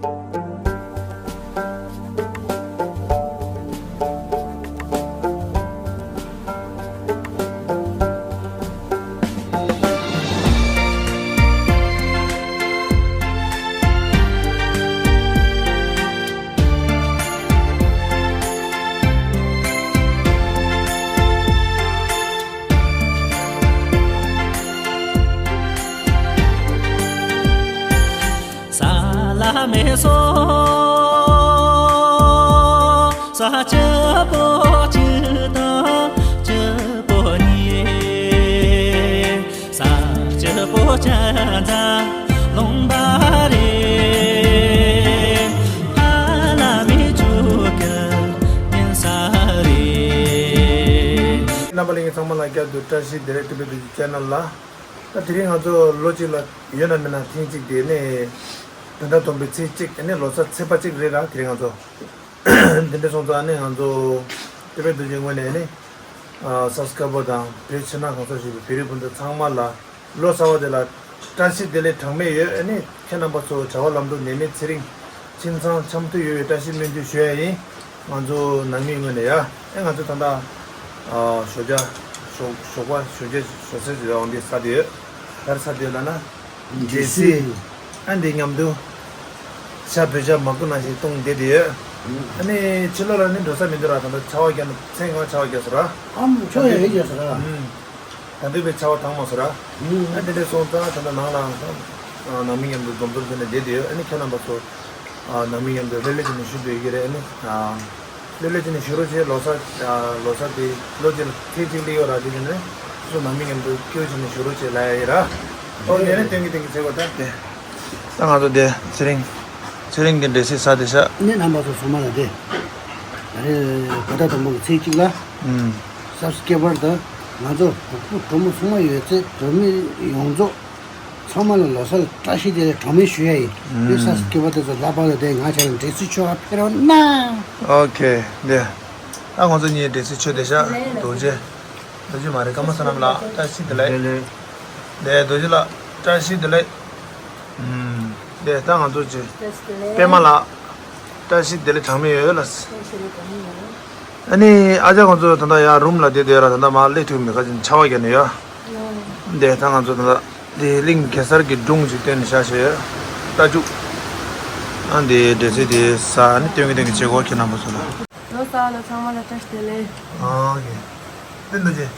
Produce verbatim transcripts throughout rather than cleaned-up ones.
ས་ལ་མེ་སོ། ས་སྐྱིད་པོ་གཅིག་དང་སྐྱིད་པོ་གཉིས། ས་སྐྱིད་པོ་ཅན་ཙང་ལུང་པ་རེད། ཧ་ལ་མེ་ཆུ་གི་ཉིན་ས་རེད། རྣམ་པ་ལྷན་རྒྱས་ཚང་མ་ལ་བསྐྱར་དུ་བཀྲ་ཤིས་བདེ་ལེགས། ཏི་བེ་ཏི་ཅེ་ནལ་ལ། ད་དེ་རིང་ང་ཚོ་ལོ་གཅིག་ལ་ཡོད་ན་མེད་ན་ཐེངས་གཅིག་དེ་ནས་བོད་ཟླ་དང་པོའི་ཚེས་གཅིག་ནས་ལོ་གསར་ཚེས་པ་གཅིག་རེད་ར། དེ་རིང་ང་ཚོ་འདི་འདྲ་སོང་ཙང་ནས་ང་ཚོ་ཏི་བེ་ཏི་རྡོ་རྗེ་ངོས་ནས་ནི་ཨ་སབ་སི་ཀ་རའི་བར་དང་བོད་ཕྱི་ནང་གང་ས་བཞུགས་པའི་བོད་རིགས་སྤུན་ཟླ་ཚང་མ་ལ་ལོ་གསར་བ་དེ་ལ་བཀྲ་ཤིས་བདེ་ལེགས་གྲངས་མེད་ཡོད། ཨ་ནི་ཁྱེད་རྣམ་པ་ཚོ་བྱ་བ་ལམ་འགྲོ་ནད་མེད་ཚེ་རིང་ཁྱིམ་ཚང་འཆམ་མཐུན་ཡོད་པའི་བཀྲ་ཤིས་སྨོན་འདུན་ཞུ་ཡ་ཡིན། ང་ཚོ་ནང་མི་ངོས་ནས་ཡ། ཨེ་ང་ཚོ་ད་ལྟ་ཨ་ཞོགས་ཇ་ཞོགས་ཞོགས་པ་ཞོགས་ཇ་ཞོགས་ཟས་ཟེར་བ་འདི་ཟ་བསྡད་ཡོད། ག་རེ་ཟ་བསྡད་ཡོད་ལབ་ན། འབྲས་སིལ། ཨ་འདི་མཉམ་དུ་ཤ་བོད་ཤ་མ་བསྐོལ་ནང་བཞིན་བཏུང་བསྡད་བསྡད་ཡོད། ཨ་ནི་ཕྱི་ལོགས་ལ་ནི་འགྲོ་ས་མི་འདུག་ར། ད་ལྟ་ཆར་པ་བརྒྱབ་ནས་མཚན་གང་ཆར་པ་བརྒྱབ་སོང་ར། ཨ་མོ་ཆར་པ་ཡོད་བརྒྱབ་སོང་ར། ཨུམ། ད་དུང་བའི་ཆར་པ་དྭངས་མ་སོང་ར། ཨ་དེ་འདྲ་སོང་ཙང་ད་ལྟ་ནང་ལ་ནང་མི་མཉམ་དུ་འཛོམས་འཛོམས་བྱས་ནས་བསྡད་བསྡད་ཡོད། ཨ་ནི་ཁྱེད་རྣམ་པ་ཚོ་ནང་མི་མཉམ་དུ་ལྷོད་ལྷོད་བྱས་ནས་བཞུགས་བསྡད་ཀྱི་རེད། ཨ་ནི་ལྷོད་ལྷོད་བྱས་ནས་བཞུགས་རོགས་བྱེད། ལོ་གསར་ལོ་གསར་དེ་ལོ་གཅིག་ལ་ཐེངས་གཅིག་སླེབས་ཡོད་ར། དེ་བྱས་ནས་སོ་སོ་ནང་མི་མཉམ་དུ་སྐྱིད་པོ་བྱས་ནས་བཞུགས་རོགས་བྱེད་ལབ་ཡ་ཡིན་ར། ཨོ་དེ་ནས་སྟོན་གྱི་སྟོན་གྱི་བྱེད་དགོས་ད། ད་ང་ཚོ་དེ་ཚེ་རིང་ཚེ་རིང་གི་འབྲས་སིལ་ཟ་བསྡད་ཤག་ནས་རྣམ་པ་ཚོ་ཚང་མ་ལ་དེ་ད་རེས་བོད་ཟླ་དང་པོ་གི་ཚེས་གཅིག་ལ། ཨུམ། སབ་སི་ཀ་རའི་བར་དུ་ང་ཚོ་གྲོགས་པོ་གྲོགས་མོ་ཚང་མ་ཡོད་ཚད་གྲོགས་མི་ཡོངས་རྫོགས་ཚང་མ་ལ་ལོ་གསར་བཀྲ་ཤིས་བདེ་ལེགས་གྲངས་མེད་ཞུ་ཡ་ཡིན། ཨུམ། དེ་སབ་སི་ཀ་རའི་བར་དེ་ཚོ་ལྷག་པར་དུ་དེ་ང་ཆ་ལ་འབྲས་སིལ་མཆོད་པ་ཕེབས་རོགས་གནང་། ཨོ་ཁེ། དེ་ད་ང་ཚོ་གཉིས་འབྲས་སིལ་མཆོད་བསྡད་ཤག་རྡོ་རྗེ། རྡོ་རྗེ་མ་རེད། ཀརྨ་བསོད་ནམས་ལགས་བཀྲ་ཤིས་བདེ་ལེགས། བདེ་ལེགས། ལགས་རྡོ་རྗེ་ལགས་བཀྲ་ཤིས་བདེ་ལེགས། ཨུམ། ལགས་ད་ང་ཚོ་ཅི། པད་མ་ལགས་བཀྲ་ཤིས་བདེ་ལེགས་གྲངས་མེད་ཡོད་ལགས། ཨ་ནི་ཨ་ཅག་ང་ཚོ་ད་ལྟ་ཡར་རུམ་ལ་བསྡད་བསྡད་ཡོད་ར། ད་ལྟ་མར་སླེབས་ཐུབ་མེད་ཁ་ཅིག་ཆར་པ་བརྒྱབ་ནས་ཡོད། ལགས་ད་ང་ཚོ་ད་ལྟ་དེ་གླིང་གེ་སར་གྱི་སྒྲུང་ཅིག་བཏོན་ནས་བཞག་བྱས་ཡོད། རྟ་རྒྱུག་ཨ་འདི་འབྲས་སིལ་དེ་ཟ་ནི་སྟོན་གྱི་སྟོན་གྱི་བྱེད་སྒོ་ཁྱེད་རྣམ་པ་ཚོ་ལ། ལོ་གསར་ལ་ཚང་མ་ལ་བཀྲ་ཤིས་བདེ་ལེགས། ཨ་ཀེ། བསྟན་རྡོ་རྗེ།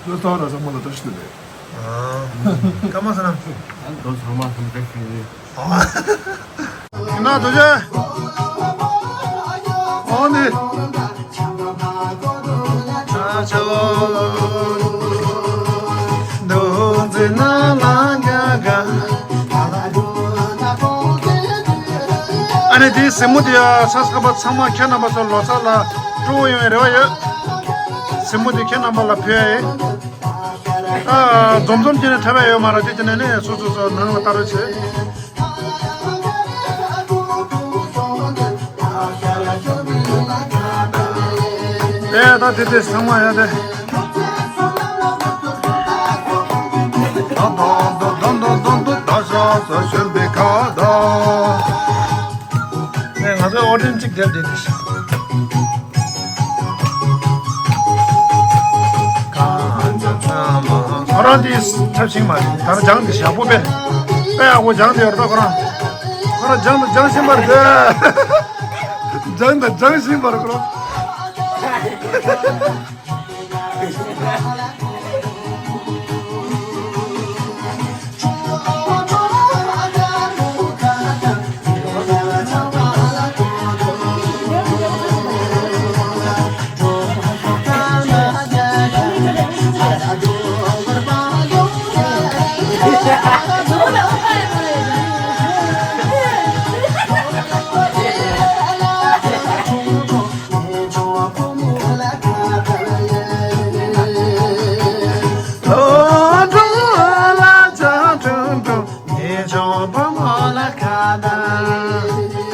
ལོ་གསར་ལ་ཚང་མ་ལ་བཀྲ་ཤིས་བདེ་ལེགས། ཨ། ཀརྨ་བསོད་ནམས། ལོ་ཚང་མ་ལ་བཀྲ་ཤིས་བདེ་ལེགས། ཨ། ཡིན་ན་རྡོ་རྗེ། ཨོ་ནི། ཨ་ནི་དེའི་གཟིགས་མོ་དེ་ཡ་ས་སྐ་པ་ཚང་མ་ཁྱེད་རྣམ་པ་ཚོ་ལོ་གསར་ལ་སྤྲོ་བོ་ཡོང་བའི་རེ་བ་ཡོད། གཟིགས་མོ་དེ་ཁྱེད་རྣམ་པ་ལ་ཕུལ་ཡ་ཡིན། ཨ་འཛོམས་འཛོམས་བྱས་ནས་འཐབ་ཡ་ཡོད་མ་རེད། དེ་བྱས་ནས་ནི་སོ་སོ་སོ་ནང་ལ་ལྟ་རོགས་བྱེད། ཨེ་ད་དེ་དེ་ཚང་མ་ཡ་དེ། ཨེ་ང་ཚོའི་ཨོ་ཌེན་གཅིག་བསྡད་བསྡད་དེ། ཁོ་རང་དེ་ཐབས་ཤིང་མ་རེད། ད་རུང་སྦྱངས་ཏེ་ཞག་པོ་དཔེ་དཔེ་ཡག་པོ་སྦྱངས་ཏེ་ཡོད་རེད་ད། ཁོ་རང་ཁོ་རང་སྦྱངས་དང་སྦྱང་བཞིན་པ་རེད། སྦྱངས་དང་སྦྱང་བཞིན་པ་རེད་ཁོ་རང་།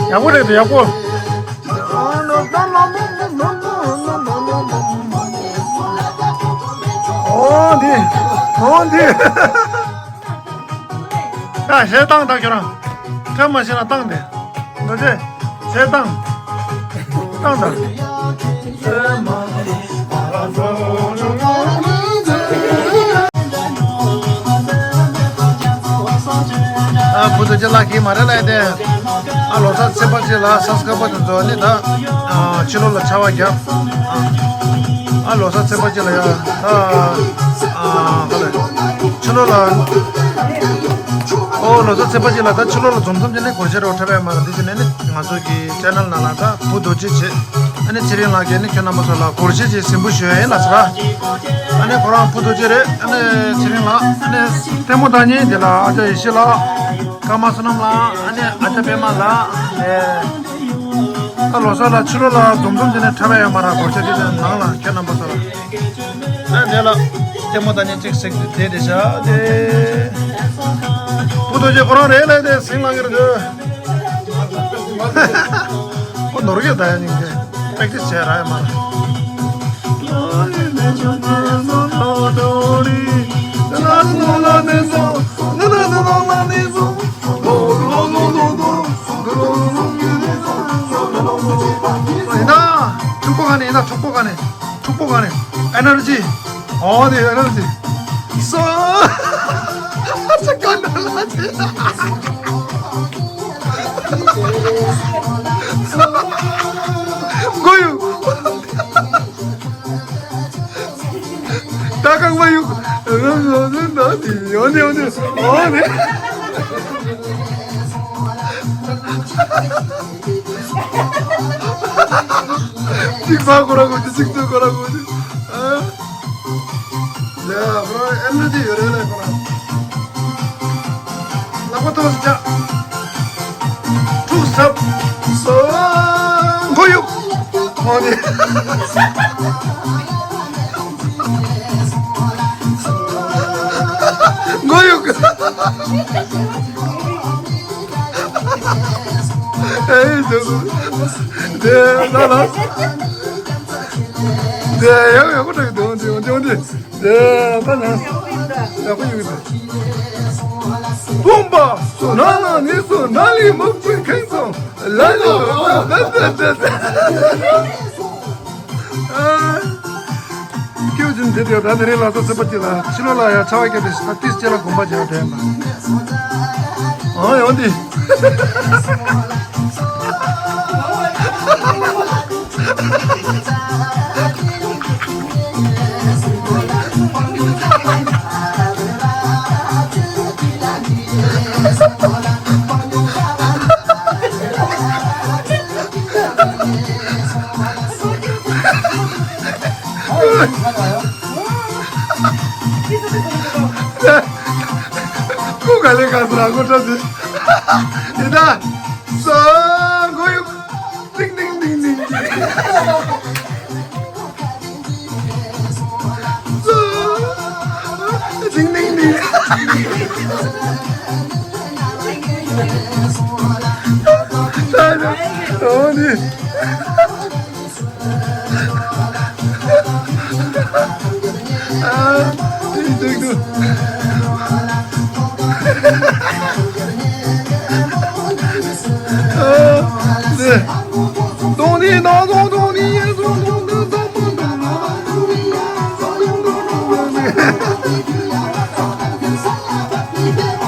ཡག་པོ་རེད་འདུག་ཡག་པོ། ཨོ་འདི། ཨོ་འདི། ཡ་གཞས་བཏང་དང་ཁྱོད་རང་། ཁྲ་མ་ཤེས་ན་བཏང་དེ། རྡོ་རྗེ། བྱས་བཏང་། བཏང་དང་། ཨ་བུ་རྡོ་རྗེ་ལགས་ཀྱིས་མ་རེད་ལབ་དེ། ཨ་ལོ་གསར་ཚེས་པ་གཅིག་ལ་གཟའ་སྐར་པ་དེ་ཚོ་ནི་ད། ཨ་ཕྱི་ལོགས་ལ་ཆར་པ་བརྒྱབ། ཨ་ལོ་གསར་ཚེས་པ་གཅིག་ལ་ཡ་ད། ཨ་ག་ལ་ཕྱི་ལོགས་ལ། ཨོ་ལོ་གསར་ཚེས་པ་གཅིག་ལ་ད་ཕྱི་ལོགས་ལ་འཛོམས་འཛོམས་བྱས་ནས་སྒོར་གཞས་རོགས་འཁྲབ་ཡ་མ་རེད། འདི་བྱས་ནས་ནི་ང་ཚོ་གི་ཆེ་ནལ་ནང་ལ་ད་བུ་རྡོ་རྗེ་བྱས། ཨ་ནི་ཚེ་རིང་ལགས་ཀྱིས་ནི་ཁྱོད་རྣམ་པ་ཚོ་ལ་སྒོར་གཞས་ཅིག་གཟིགས་འབུལ་ཞུ་ཡ་ཡིན་ལ་ཟེར། ཨ་ནི་ཁོ་རང་བུ་རྡོ་རྗེ་རེད། ཨ་ནི་ཚེ་རིང་ལགས། ཨ་ནི་ལྟད་མོ་ལྟ་མཁན་དེ་ལ་ཨ་ཅག་ཡེ་ཤེས་ལགས། ཀརྨ་བསོད་ནམས་ལགས། ཨ་ནི་ཨ་ཅག་པད་མ་ལགས། ཨེ། ད་ལོ་གསར་ལ་ཕྱི་ལོགས་ལ་འཛོམས་འཛོམས་བྱས་ནས་འཁྲབ་ཡ་ཡོད་མ་རེད། སྒོར་གཞས་དེ་དེ་ནང་ལ་ཁྱེད་རྣམ་པ་ཚོ་ལ། ཨ་དེ་ལ་ལྟད་མོ་ལྟ་མཁན་གཅིག་གཟིགས་ཏེ་བསྡད་བཞག་དེ། བུ་རྡོ་རྗེ་ཁོ་རང་རེད་ལབ་དེ་ཟིང་ལ་ངེར་འདུག་ཁོ་ནོར་གྱི་ད་ཡ་ཉིན་གྱི་པེག་ཏིས་བྱས་ར་ཡ་མ་ར། ཡིན་ན། འཁྲུག་པོ་ག་ནས་ཡིན་ན། འཁྲུག་པོ་ག་ནས། འཁྲུག་པོ་ག་ནས། ཨེ་ནར་ཇི། ཨོ་དེ་ཨེ་ནར་ཇི། སོ། ཅི་ག་ནས་ལ་ཅི། མགོ་ཡུ། ད་རྐང་པ་གཡུག་ཡོང་ནི་ཡོང་ནི་ཡོང་ནི། གཅིག་ཕར་ཁོ་རང་གོ་གཅིག་ཚུར་ཁོ་རང་གོ་གཅིག་ཨ། ལས་ཁོ་རང་ཨེ་ནར་ཇི་ཡོད་རེད་ལས་ཁོ་རང་། ལག་པ་ཐོག་སུ་བཅག་ཐུགས་ཟབ། སོ། མགོ་གཡུག་ཁོང་ནི། མགོ་གཡུག་ཨེ་ཡི་ཇོ་སུ། དེ་ལ་ལ། དེ་ཡག་ཡག་པོ་འགྲིག་འདུག་འདི་འདི་འདི། དེ་ད་ན། ཡག་པོ་ཡོད་དེ། བུམ་པ་སོ་ན་ན་ནི་སོ་ན་ལི་མུག་པའི་ཁེངས་སོང་། ལ་ལ་ལ་ལ་ལ། ཨ། སྐྱེ་བ་ཅན་དེ་དེ་ད་དེ་རིང་ལོ་གསར་ཚེས་པ་གཅིག་ལ་ཕྱི་ལོགས་ལ་ཡ་ཆར་པ་བརྒྱབ་པའི་ས་ཏིས་གཅིག་ལ་དགོངས་པ་བཞེས་དོན་པ། ཨ་ཡོང་དེ། ཀུ་ག་ལེ་ག་སུ་ར་གོ་ཏྲ་ཟེར། ཡི་ད། སོ་གོ་ཡུ། ཏིང་ཏིང་ཏིང་ཏིང་། སོ། ཏིང་ཏིང་ཏིང་། ཨོ་ནི། ཨ། ཏིང་ཏིང་ཏིང་།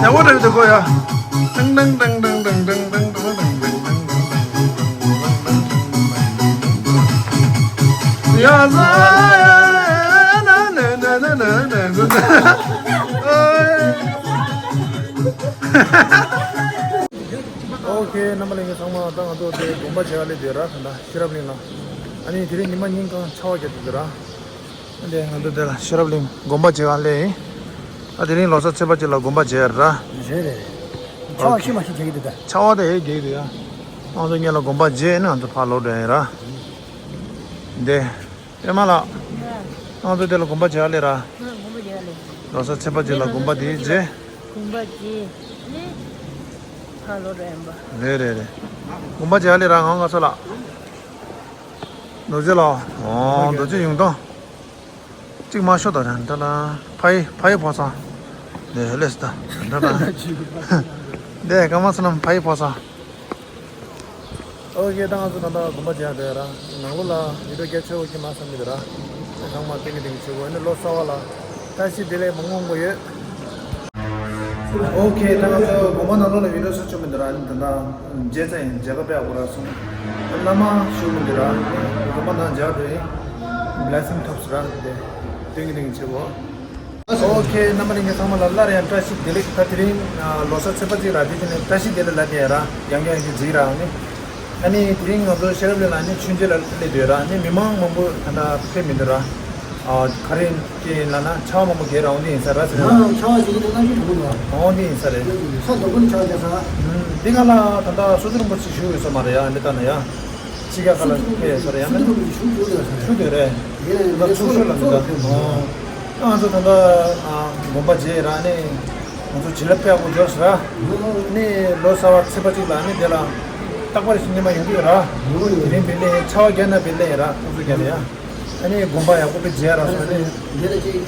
ཡག་པོ་འདྲ་འདུག་གོ་ཡ། ཏང་ཏང་ཏང་། ཡ་ཟ། ཨོ་ཁེ། རྣམ་པ་ལྷན་རྒྱས་ཚང་མ་ད་ང་ཚོ་དེ་དགོན་པ་མཇལ་ལ་སླེབས་ཡོད་ར། ད་ཤེས་རབ་གླིང་ལ། ཨ་ནི་དེ་རིང་ཉི་མ་ཉིན་གང་ཆར་པ་བརྒྱབ་འདུག་ར། ཨ་ནི་ང་ཚོ་དེ་ལ་ཤེས་རབ་གླིང་དགོན་པ་མཇལ་ལ་སླེབས་ཡིན། ཨ་དེ་རིང་ལོ་གསར་ཚེས་པ་གཅིག་ལ་དགོན་པ་མཇལ་ར། རེད་རེད། ཆར་པ་ཤི་མ་ཤི་རྒྱག་གི་འདུག་ད། ཆར་པ་དེ་ཧེ་རྒྱག་གི་འདུག་ཡ། ང་ཚོ་སྔོན་ལ་དགོན་པ་མཇལ་ནས་ང་ཚོ་ཕར་ལོག་འགྲོ་ཡིན་ར། འདི། པད་མ་ལགས། ང་ཚོ་དེ་ལ་དགོན་པ་མཇལ་ལེ་ར། ལོ་གསར་ཚེས་པ་གཅིག་ལ་དགོན་པ་དེ་མཇལ། དགོན་པ་མཇལ་ནས་ཕར་ལོག་འགྲོ་ཡིན་པ། རེད་རེད་རེད། དགོན་པ་མཇལ་ལེ་ར། ང་ང་ཚོ་ལ། རྡོ་རྗེ་ལགས། ཨོ་རྡོ་རྗེ་ཡུང་ཐང་། གཅིག་མ་ཤོད་ད་ར་འདྲ་ལ། ཕ་ཡི་ཕ་ཡི་ཕོ་ས། དེ་ལས་ད་འདྲ་ལ། དེ་ཀརྨ་བསོད་ནམས་ཕ་ཡི་ཕོ་ས། ཨོ་ཁེ། ད་ང་ཚོ་ད་ལྟ་དགོན་པ་མཇལ་བསྡད་ཡོད་ར། ནང་ལོགས་ལ་བི་ཌིའོ་རྒྱག་ཆོག་གི་མ་བསམ་གི་འདུག་ར། ཚང་མ་ཏིང་ངེ་ཏིང་ངེ་བྱེད་དགོས། ཨ་ནི་ལོ་གསར་པ་ལ་བཀྲ་ཤིས་བདེ་ལེགས་མང་མང་ཡོད། ཨོ་ཁེ། ད་ང་ཚོ་དགོན་པ་ནང་ལོགས་ལ་བི་ཌིའོ་བཟོ་ཆོག་མི་འདུག་ར། ཨ་ནི་ད་ལྟ་མཇལ་ཚར་ཡིན། མཇལ་ཁ་དཔེ་ཡག་པོ་རག་སོང་། བླ་མ་བཞུགས་མི་འདུག་ར། དགོན་པ་ནང་མཇལ་འགྲོ་ཡིན། བི་ལེ་སིང་ཐོབ་སོང་ར། དེ་ཏིང་ངེ་ཏིང་ངེ་བྱེད་དགོས། ཨོ་ཁེ། རྣམ་པ་ལྷན་རྒྱས་ཚང་མ་ལ་སླར་ཡང་བཀྲ་ཤིས་བདེ་ལེགས། ད་དེ་རིང་ལོ་གསར་ཚེས་པ་གཅིག་ར། དེ་དེ་ནས་བཀྲ་ཤིས་བདེ་ལེགས་ལབ་ཡ་ར། ཡང་ཡང་ཡང་བརྗེད་ར། ཨ་ནི་ཨ་ནི་དེ་རིང་ང་ཚོ་ཤེས་རབ་གླིང་ལ་ནི་མཆོད་མཇལ་ལ་སླེབས་ཡོད་ར། ཨ་ནི་མི་མང་མང་པོ་ད་ལྟ་ཕེབས་མི་འདུག་ར། ཨ་ག་རེ་ཡིན་ལབ་ན་ཆར་པ་མང་པོ་རྒྱག་ར། འོང་དེ་ཡིན་ས་ར་ཟེར་ར། ཨ་ཆར་པ་ཞིག་གིས་ད་ནང་བཞིན་འགྲོ་གི་འདུག་འོང་དེ་ཡིན་ས་རེད། ས་རྡོ་ཀུན་ཆར་པ་རྒྱག་ས། འདི་ག་ལ་ད་ལྟ་སོ་ཏི་རིན་པོ་ཆེ་བཞུགས་ཡོད་ས་མ་རེད་ཡ། འདི་ལྟ་ན་ཡ། ཕྱི་རྒྱལ་ཁག་ལ་ཕེབས་ཡོད་ས་རེད་ཡ། སོ་ཏི་རིན་པོ་ཆེ་བཞུགས་ཡོད་ས་རེད། བཞུགས་ཡོད་རེད། ཡིན་ནའི་ད་ཚོགས་ཞུགས་ལ་མི་འདུག་ཨོ། ང་ཚོ་ད་ལྟ་དགོན་པ་མཇལ་ར། ནི་ང་ཚོ་བྱིན་རླབས་དཔེ་ཡག་པོ་འབྱོར་སོང་ར། ནི་ལོ་གསར་པ་ཚེས་པ་གཅིག་ལ་ནི་དེ་ལ་རྟག་པར་ཞིག་ཉི་མ་ཡོང་གི་ཡོད་ར། དེ་རིང་བི་ལེ་ཆར་པ་རྒྱག་ན་བི་ལེ་ཡིན་ར། ཁོང་ཚོ་རྒྱག་ལེ་ཡ། ཨ་ནི་དགོན་པ་ཡག་པོ་དཔེ་མཇལ་ར་སོང་ནི། འདི་ལ་ཅིག་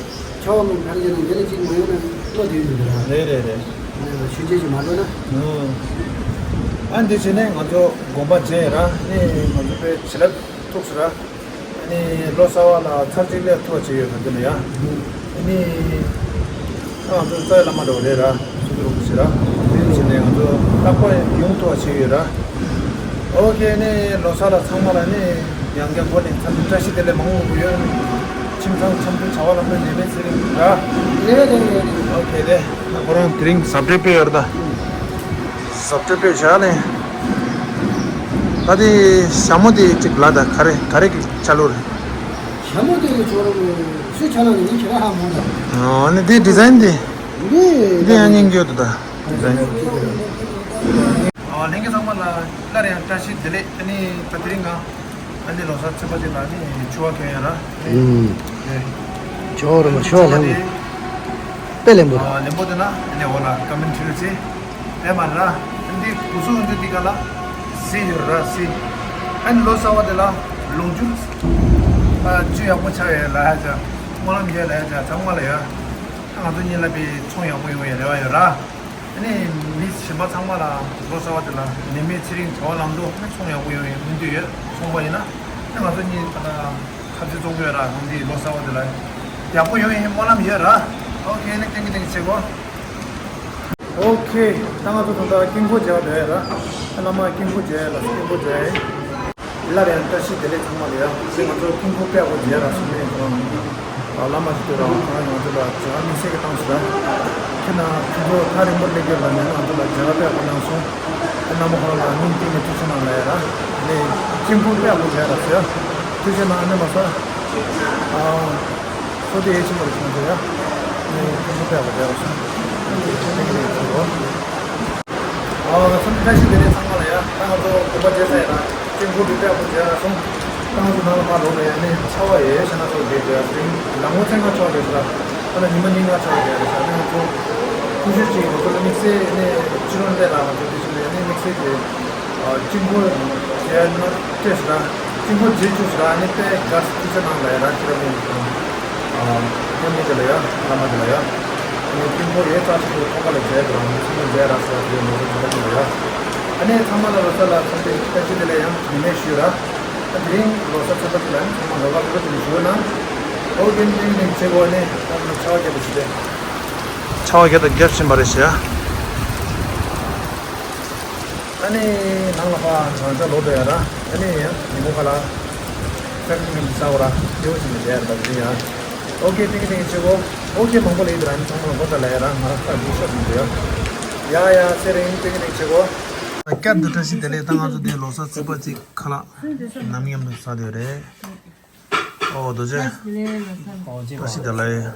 ཆར་པ་མང་ག་རེ་བྱས་ན་འདི་ལ་ཅིག་མ་ཡོང་ན་བློ་བདེ་མི་འདུག་ར། རེད་རེད་རེད། ཆུ་རྐྱལ་ཅིག་མ་འགྲོ་ན། ཨ་འདི་བྱས་ནས་ང་ཚོ་དགོན་པ་མཇལ་ར། ནི་ང་ཚོ་དཔེ་བྱིན་རླབས་ཐུག་སོང་ར། ཨ་ནི་ལོ་གསར་པ་ལ་ཚར་གཅིག་སླེབས་ཐུབ་པ་བྱས་ཡོད་ར། འདི་ལ་ཡ། ཨ་ནི་ང་ཚོ་རྩ་བའི་བླ་མ་འདྲ་བོ་རེད་ར། སུ་དུ་རུ་ཞེས་ར། དེ་བྱས་ནས་ང་ཚོ་རྟག་པར་ཡོང་ཐུབ་པ་བྱས་ཡོད་ར། ཨོ་ཁེ། ནི་ལོ་གསར་ལ་ཚང་མ་ལ་ནི་ཡང་བསྐྱར་འགོ་ནས་འཚམས་འདྲི་བཀྲ་ཤིས་བདེ་ལེགས་མང་པོ་ཡོད། ཁྱིམ་ཚང་འཚམས་འདྲི་བྱ་བ་ལམ་འགྲོ་ནད་མེད་ཚེ་རིང་ར། རེད་རེད་རེད་རེད། ཨོ་ཁེ། དེ་ཁོ་རང་དེ་རིང་ཟབ་སྤྲོས་སྤེལ་ཡོད་ར་ད། ཟབ་སྤྲོས་སྤེལ་བཞག་ནས། ད་དེ་ཞྭ་མོ་དེ་གཅིག་ལ་ད་ག་རེ་ག་རེ་གི་ཆ་ལུགས་རེད། ཞྭ་མོ་དེ་ཁྱོད་རང་ཚོས་ཆ་ལག་ནི་ཁྱེད་རང་ཧ་མོ་ད། ཨོ་ནི་དེ་ཌི་ཛའིན་དེ། འདི་འདི་ཡང་སྙིང་རྗེ་འདུག་ད། ཌི་ཛའིན། ཨོ་ལྷན་རྒྱས་ཚང་མ་ལ་སླར་ཡང་བཀྲ་ཤིས་བདེ་ལེགས། ཨ་ནི་ད་དེ་རིང་ང་ཨ་ནི་ལོ་གསར་ཚེས་པ་གཅིག་ལ་ཨ་ནི་ཕྱུ་པ་གྱོན་ཡོད་ར། ཨུམ། ཨེ། ཕྱུ་པ་རེད་མ། ཕྱུ་པ་ལེན་དགོས། དཔེ་ལེན་པོ་ར། ཨ་ལེན་པོ་དེ་ན་ཨ་ནི་འོ་ལ་ཀ་མེན་ཊི་བྲིས་ཚེ་དཔེ་མ་ར། ཨ་ནི་གུ་སུ་འོན་ཏེ་དེ་ག་ལ་སི་ཡོད་ར་སི། ཨ་ནི་ལོ་གསར་པ་དེ་ལ་ལོངས་སྤྱོད་ཨ་ཅུ་ཡག་པོ་ཆགས་ཡོད་ལ་ཡ་ཅག་སྨོན་ལམ་ཡོད་ལ་ཡ་ཅག་ཚང་མ་ལ་ཡ། ང་ཚོ་གཉིས་ལ་པའི་ཚོང་ཡག་པོ་ཡོང་བའི་རེ་བ་ཡོད་ར། ཨ་ནི་མི་གཞན་པ་ཚང་མ་ལ་ལོ་གསར་པ་དེ་ལ་ནད་མེད་ཚེ་རིང་བྱ་བ་ལམ་འགྲོ་ཚོང་ཡག་པོ་ཡོང་བའི་སྨོན་འདུན་ཡོད། ཚོང་པ་ཡིན་ན་ཨ་ང་ཚོ་གཉིས་ད་ལྟ་ཁ་རྩང་བཙོང་གི་ཡོད་ར། ང་ཚོའི་ལོ་གསར་པ་དེ་ལ་ཡག་པོ་ཡོང་བའི་སྨོན་ལམ་ཡོད་ར། ཨོ་ཁེ། ནི་ཏིང་ངེ་ཏིང་ངེ་བྱེད་དགོས། ཨོ་ཁེ། ད་ང་ཚོ་ད་ལྟ་དཀྱིལ་འཁོར་མཇལ་བ་འགྲོ་ཡ་ར། ཨ་བླ་མ་དཀྱིལ་འཁོར་མཇལ་ཡ་ལ་དཀྱིལ་འཁོར་མཇལ་ཡ། སླར་ཡང་བཀྲ་ཤིས་བདེ་ལེགས་ཚང་མ་ལ་ཡ། ཞེས་ང་ཚོ་དཀྱིལ་འཁོར་དཔེ་ཡག་པོ་མཇལ་ར་སོང་ནས་ཁོང་། ཨ་བླ་མ་ཞིག་འདུག་ར། ཁོང་ང་ཚོ་ལ་མཇལ་ཁ་དམིགས་བསལ་གྱི་བཏང་སོང་ར། ཁྱེད་རྣམ་ཚོ་ཐག་རིང་པོར་སླེབས་རྒྱུ་ལ་ནས་ང་ཚོ་ལ་མཇལ་ཁ་དཔེ་ཡག་པོ་གནང་སོང་། ཨ་རྣམ་པ་ཁོང་ལ་སྙིང་གཏིང་ནས་ཐུགས་རྗེ་གནང་ལ་ཡ་ར། ནས་དཀྱིལ་འཁོར་དཔེ་ཡག་པོ་མཇལ་ར་ཟེར། ཐུགས་རྗེ་གནང་། ཨ་ནི་མ་ཟ། ཨ། སོ་དེ་ཡེ་ཆེན་པོ་རེད་ཁྱེད་ཚོ་ཡ། ནས་ཁྱེད་ཚོ་དཔེ་ཡག་པོ་མཇལ་ར་སོང་། ཐུགས་རྗེ་གནང་ཁྱེད་ཚོ། ཨ་ཚང་མ་བཀྲ་ཤིས་བདེ་ལེགས་ཚང་མ་ལ་ཡ། ད་ང་ཚོ་དགོན་པ་མཇལ་ཚར་ཡིན་ན་དཀྱིལ་འཁོར་འདི་དཔེ་ཡག་པོ་མཇལ་ར་སོང་། ད་ང་ཚོ་ནང་ལ་མར་ལོག་ལ་ཡ། ནི་ཆར་པ་ཡེ་ཤ་ན་ཚོ་རྒྱས་འདུག་ཡ། དེ་ནང་ངོ་ཚན་ཁ་ཆར་པ་རྒྱས་འདུག་ད་ལ་ཉི་མ་གཉིས་ང་ཆར་པ་རྒྱས་རེད་ཤག་ནི་ང་ཚོ་ཀུ་ཤུ་གཅིག་ང་ཚོ་ལ་དམིགས་བསལ་ནི་ཕྱི་ལོགས་ནས་ལ་ང་ཚོ་དེ་བཞིན་ནི་དམིགས་བསལ་གྱི་དཀྱིལ་འཁོར་མཇལ་ན་སྤྲད་ཤག་དཀྱིལ་འཁོར་མཇལ་བཅུག་ཤག་ནི་དཔེ་དགའ་སི་ཐུགས་རྗེ་གནང་ལ་ཡ། ར་ཁྱེད་ར་ལུང་དང་། ཨ་ཁོང་མི་དེ་ལ་ཡ། བླ་མ་དེ་ལ་ཡ། ཨ་ནི་དཀྱིལ་འཁོར་ཡས་རྩ་ཆེ་པོ་ཐོག་ཁ་ལ་མཇལ་དུ་རང་ཚང་མ་མཇལ་ར་ཟེར་བ་དེ་ལོ་ཚོད་ཚོད་པ་དེ་ལ་ཡ། ཨ་ནི་ཚང་མ་ལ་ལོ་གསར་ལ་ཚོད་དཔག་བཀྲ་ཤིས་བདེ་ལེགས་ཡང་ཉི་མས་ཞུ་ར། ཨ་དེ་རིང་ལོ་གསར་ཚོད་དཔག་དེ་ལ་ཡང་ཚང་མ་ལོ་ལ་ལོ་དེ་ལ་ཞུ་ན། ཨོ་རྒྱན་ཏིང་ནས་བྱེད་དགོས་ནས་ད་ལོ་ཆར་པ་བརྒྱབ་པ་ཞིག་རེད། ཆར་པ་བརྒྱབ་དང་བརྒྱབ་བཞིན་པ་རེད་ཤག་ཨ་ནི་ནང་ལ་ཕར་རང་ཅག་ལོག་འགྲོ་ཡ་ར། ཨ་ནི་ཡང་ཉིན་མོ་ཁ་ལ་ས་ཁང་གི་མི་ས་འོ་ར་སྐྱེ་བོ་ཞིག་ནས་བསྡད་ཡ་ར། ད་དེ་རིང་ཡང་ཨོ་ཀེ་ཏིང་ཏིང་བྱེད་དགོས། ཨོ་ཀེ་མང་པོ་ལས་ཡིན་ར། ཨ་ནི་ཚང་མ་ལ་འགོ་ད་ལ་ཡ་ར། ང་རང་ཁ་རྒྱུག་ཤོར་ནས་འདུག་ཡ། ཡ་ཡ་སེ་རིང་ཏིང་ཏིང་བྱེད་དགོས། བསྐྱར་དུ་བཀྲ་ཤིས་བདེ་ལེགས། ད་ང་ཚོ་འདིར་ལོ་གསར་ཚེས་པ་གཅིག་ཁ་ལག་ནམ་མཉམ་དུ་ཟ་བསྡད་རེད། ཨོ་རྡོ་རྗེ། བཀྲ་ཤིས་བདེ་ལེགས།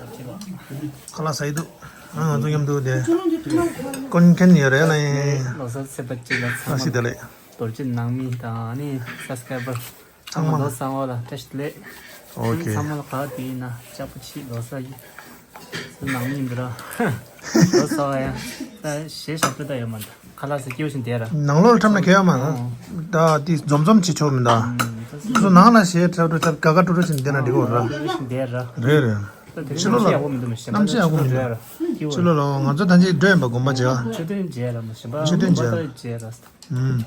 ཁ་ལག་ཟ་ཡི་འདུག་ཨ་ང་ཚོ་མཉམ་དུ་དེ་སྐུ་མཁྱེན་ཡོད་རེད་ལ་ཡིན། ལོ་གསར་ཚེས་པ་གཅིག་ལ་བཀྲ་ཤིས་བདེ་ལེགས། རྡོ་རྗེ་ནང་མི་དང་ཨ་ནི་སབ་སི་ཀ་རའི་བར་ཚང་མ་ལོ་གསར་པ་ལ་བཀྲ་ཤིས་བདེ་ལེགས། ཨོ་ཁེ། ཚང་མ་ལ་ག་དུས་ཡིན་ན་ཅག་པོ་ཆིག་ལོ་གསར་ཡིན། ནང་མི་འདི་ར། ལོ་གསར་པ་ཡ། ད་གཞས་ཞབས་བྲོ་ད་ཡོད་མ་འདུག་ཁ་ལག་ཟ་སྐྱིད་པོ་ཞིག་བསྡད་ར། ནང་ལོགས་ལ་འཁྲབ་ན་ཁྱད་ཡོད་མ་རེད། ད་དེ་འཛོམས་འཛོམས་བྱེད་ཆོག་མི་འདུག་སོ་སོ་ནང་ལ་གཞས་འཁྲབ་འགྲོ་འཁྲབ་དགའ་དགའ་སྤྲོ་སྤྲོ་ཞིག་བསྡད་ན་འགྲིག་གི་རེད་ར། སྐྱིད་པོ་ཞིག་བསྡད་ར། རེད་རེད། ད་དེ་ཕྱི་ལོགས་ལ་གནམ་གཤིས་ཡག་པོ་མི་འདུག་མི་ཤེས་པ་ཕྱི་ལོགས་ལ་ང་ཚོ་ད་ཅི་འགྲོ་ཡིན་པ་དགོན་པ་མཇལ། མཆོད་རྟེན་མཇལ་ར། མི་ཤེས་པ་མཆོད་རྟེན་མཇལ། དགོན་པ་ད་མཇལ་ར། ཨུམ།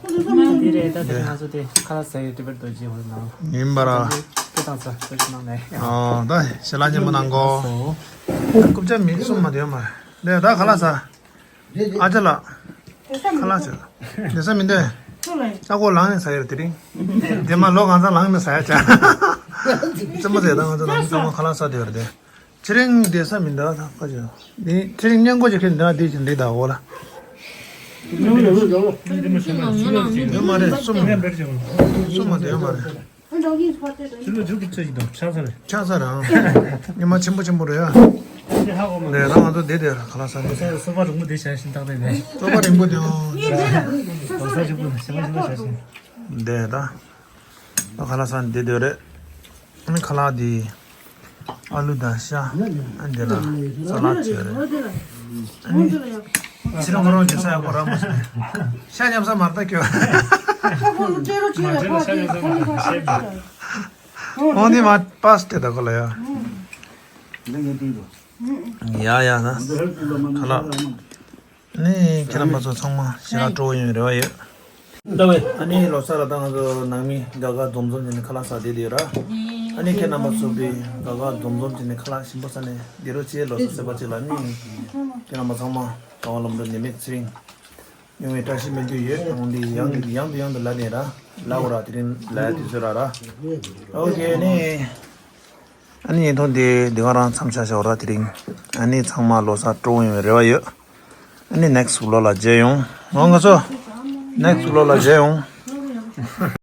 དེ་རེད། ད་དེ་ང་ཚོ་དེ་ཁ་ལག་ཟ་ཡི་ཏི་བེད་རྡོ་རྗེ་ཧོལ་ནང་ཡིན་པ་ར། སྐད་བཏང་ས་སྐད་ཆ་གནང་ནས། ཨོ། ད་ཞལ་ལག་མཉེས་པོ་གནང་གོ། རྐུབ་ཀྱག་མི་གསུམ་མ་དེ་ཡོད་མ་རེད། ད་ཁ་ལག་ཟ། ཨ་ཅག་ལགས། ཁ་ལག་ཟ། བསྡད་ས་མི་འདུག་ཨ་ཁོ་ལངས་ནས་ཟ་ཡི་རེད་དེ་རིང་། དེ་མ་ལོ་གང་ཚང་ལངས་ནས་ཟ་ཡ་ཆ། རྩེད་མོ་ཟེར་ད་ང་ཚོ་ལངས་ཚང་མ་ཁ་ལག་ཟ་བསྡད་ཡོད་རེད་དེ། ཚེ་རིང་བསྡད་ས་མི་འདུག་ད་ཁ་ཅིག་འདི་ཚེ་རིང་སྙན་གོ་ཅིག་ཁྱེར་འདི་འདི་ཅིག་འདི་ད་འོ་ལ། ཡོད་མ་རེད། གསུམ། གསུམ་མ་དེ་ཡོད་མ་རེད། ཆགས་ས་རེད། ཉི་མ་ཆེན་པོ་ཆེན་པོ་རེད་ཡ། ལས་ད་ང་ཚོ་བསྡད་བསྡད་ར་ཁ་ལག་ཟ་ནས། སོ་པ་རིང་པོ་དེ་བྱ་བཞིན་བཏང་དེ་ནས། སོ་པ་རིང་པོ་དེ་འོང་། བསྡད་ད། ད་ཁ་ལག་ཟ་ནས་བསྡད་བསྡད་རེད། ཨ་ནི་ཁ་ལག་འདི་ཨ་ལུ་དང་ཤ། ཨ་འདི་ལ་ས་ལད་བྱས་རེད། ཨ་ནི་ཕྱི་ར་ཁོ་རང་གི་ས་ཡག་པོ་རག་མ་སོང་། ཤ་མཉམ་ཟ་མར་ད་ཁྱོད། ཁོང་འདི་མ་པ་སི་ཏེ་ད་ཁོ་ལ་ཡ། ཡ་ཡ་ན། ཁ་ལག་ནི་ཁྱེད་རྣམ་པ་ཚོ་ཚང་མ་ཞེ་དྲག་སྤྲོ་བོ་ཡོང་བའི་རེ་བ་ཡོད། ཨ་ནི་ལོ་གསར་ལ་ད་ང་ཚོ་ནང་མི་དགའ་དགའ་འཛོམས་འཛོམས་བྱས་ནས་ཁ་ལག་ཟ་བསྡད་བསྡད་ཡོད་ར། ཨ་ནི་ཁྱེད་རྣམ་པ་ཚོ་དཔེ་དགའ་དགའ་འཛོམས་འཛོམས་བྱས་ནས་ཁ་ལག་ཞིམ་པོ་ཟ་ནས་བསྡད་རོགས་བྱེད། ལོ་གསར་ཚེས་པ་གཅིག་ལ་ནི་ཁྱེད་རྣམ་པ་ཚང་མ་གང་བ་ལམ་འགྲོ་ནད་མེད་ཚེ་རིང་ཡོང་བའི་བཀྲ་ཤིས་སྨོན་འདུན་ཡོད། འོང་འདི་ཡང་ཡང་དུ་ཡང་དུ་ལབ་ནས་ར། ལབ་དགོས་ར། དེ་རིང་ལབ་ཡ་དུས་ཚོད་རག་ར། ཨོ་ཁེ་ནི། ཨ་ནི་ཡིན་ཐོག་འདི་འདི་ག་རང་མཚམས་བཞག་བཞག་ར་དེ་རིང་། ཨ་ནི་ཚང་མ་ལོ་གསར་སྤྲོ་བོ་ཡོང་བའི་རེ་བ་ཡོད། ཨ་ནི་ནེགསི་བི་ལོག་ལ་མཇལ་ཡོང་། འོ་ང་ཚོ་ནེགསི་བི་ལོག་ལ་མཇལ་ཡོང་།